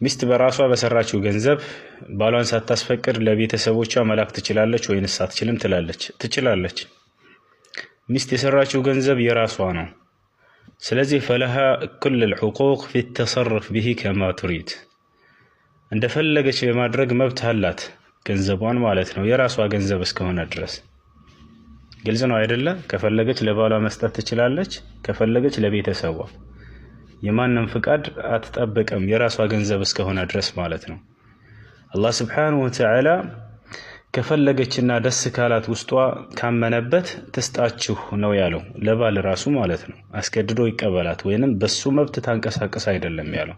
ሚስት በራሷ በሰራችው ገንዘብ ባሏን ሳታስፈቅድ ለቤተሰቦቿ መላክ ትችላለች ወይንስ አትችልም? ትላለች። ትችላለች። ሚስት የሰራችው ገንዘብ የራሷ ነው። ስለዚህ فلها كل الحقوق في التصرف به كما تريد፣ እንደፈለገች የማድረግ መብት አላት፣ ገንዘቧን ማለት ነው፣ የራሷ ገንዘብ እስከሆነ ድረስ። ግልጽ ነው አይደለ? ከፈለገች ለባሏ መስጠት ትችላለች፣ ከፈለገች ለቤተሰቧ። የማንም ፍቃድ አትጠብቅም፣ የራሷ ገንዘብ እስከሆነ ድረስ ማለት ነው። አላህ سبحانه وتعالى ከፈለገችና ደስ ካላት፣ ውስጧ ካመነበት ትስጣችሁ ነው ያለው። ለባል ራሱ ማለት ነው። አስገድዶ ይቀበላት ወይንም በሱ መብት ታንቀሳቅስ አይደለም ያለው።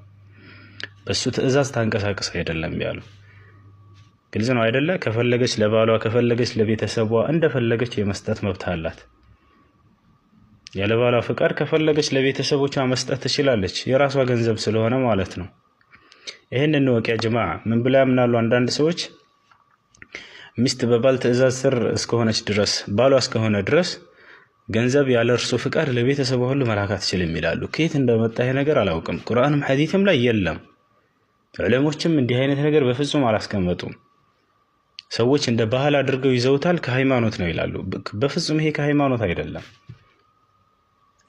በሱ ትዕዛዝ ታንቀሳቅስ አይደለም ያለው። ግልጽ ነው አይደለ? ከፈለገች ለባሏ፣ ከፈለገች ለቤተሰቧ እንደፈለገች የመስጠት መብት አላት። ያለ ባሏ ፍቃድ ከፈለገች ለቤተሰቦቿ መስጠት ትችላለች፣ የራሷ ገንዘብ ስለሆነ ማለት ነው። ይህን እንወቅ يا جماعة። ምን ብላ ያምናሉ አንዳንድ ሰዎች? ሚስት በባል ትዕዛዝ ስር እስከሆነች ድረስ፣ ባሏ እስከሆነ ድረስ ገንዘብ ያለ እርሱ ፍቃድ ለቤተሰቧ ሁሉ መላክ አትችልም ይላሉ። ከየት እንደመጣ ይሄ ነገር አላውቅም። ቁርአንም ሐዲስም ላይ የለም። ዑለሞችም እንዲህ አይነት ነገር በፍጹም አላስቀመጡም። ሰዎች እንደ ባህል አድርገው ይዘውታል። ከሃይማኖት ነው ይላሉ። በፍጹም ይሄ ከሃይማኖት አይደለም።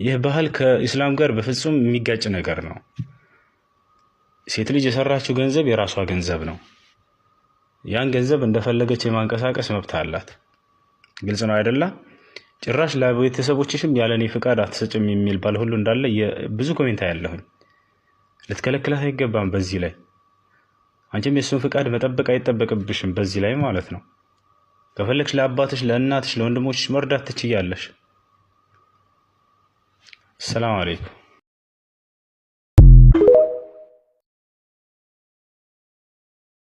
ይህ ባህል ከኢስላም ጋር በፍጹም የሚጋጭ ነገር ነው። ሴት ልጅ የሰራችው ገንዘብ የራሷ ገንዘብ ነው። ያን ገንዘብ እንደፈለገች የማንቀሳቀስ መብት አላት። ግልጽ ነው አይደለ? ጭራሽ ለቤተሰቦችሽም ያለ እኔ ፍቃድ አትሰጭም የሚል ባል ሁሉ እንዳለ ብዙ comment አያለሁኝ። ልትከለክላት አይገባም በዚህ ላይ። አንቺም የእሱን ፍቃድ መጠበቅ አይጠበቅብሽም በዚህ ላይ ማለት ነው። ከፈለግሽ ለአባትሽ፣ ለእናትሽ፣ ለወንድሞችሽ መርዳት ትችያለሽ። السلام عليكم።